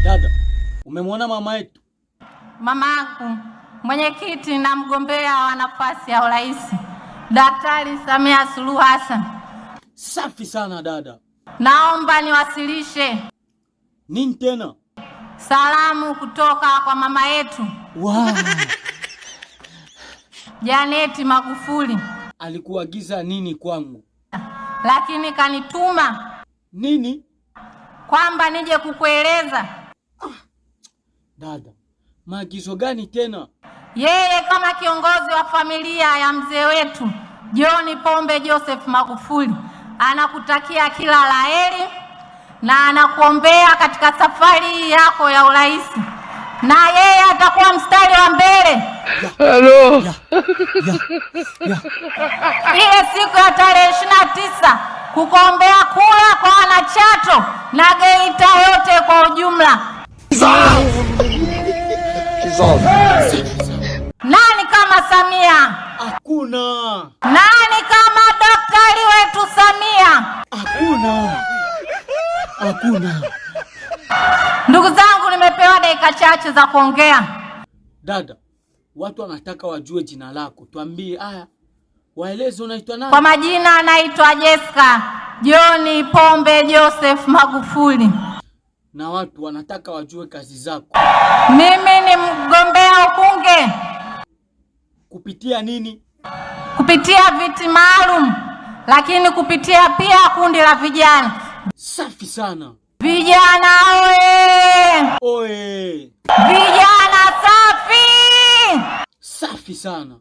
Dada, umemwona mama yetu? Mama mwenyekiti na mgombea wa nafasi ya urais Daktari Samia Suluhu Hassan. Safi sana dada. Naomba niwasilishe nini tena? Salamu kutoka kwa mama yetu. Wow. Janeti Magufuli. Alikuagiza nini kwangu? Lakini kanituma nini? Kwamba nije kukueleza. Ah, dada, maagizo gani tena? Yeye kama kiongozi wa familia ya mzee wetu John Pombe Joseph Magufuli anakutakia kila laheri na anakuombea katika safari yako ya urais, na yeye atakuwa mstari wa mbele. Halo. Ile siku ya tarehe 29 kukombea kura kwa Wanachato na Geita yote kwa ujumla. Nani kama Samia? Hakuna. Nani kama daktari wetu Samia? Hakuna. Hakuna. Ndugu zangu, nimepewa dakika chache za kuongea. Dada, watu wanataka wajue jina lako, tuambie. Aya, waeleze unaitwa nani? Kwa majina anaitwa Jessica John Pombe Joseph Magufuli. Na watu wanataka wajue kazi zako. Mimi ni mgombea ubunge kupitia nini? Kupitia viti maalum, lakini kupitia pia kundi la vijana. Safi sana vijana, oye! Oye! Vijana safi safi sana.